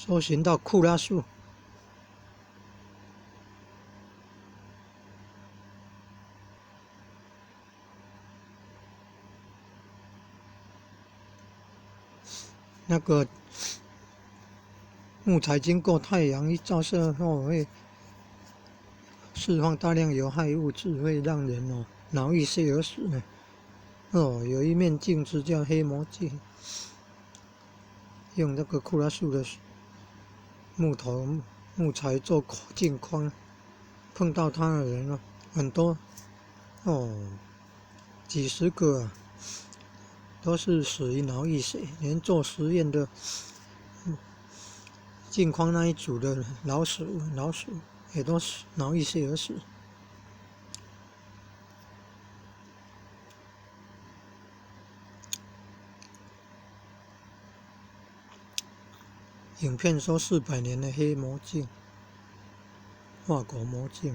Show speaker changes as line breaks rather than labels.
搜尋到庫拉樹。那個木材經過太陽一照射後，會釋放大量有害物質，會讓人哦腦溢血而死呢。哦，有一面鏡子叫黑魔鏡，用那個庫拉樹的木頭木材做鏡框，碰到它的人哦，很多哦，幾十個啊，都是死於腦溢血，連做實驗的鏡框那一組的老鼠也都是腦溢血而死。影片說400年的黑魔鏡，法國魔鏡。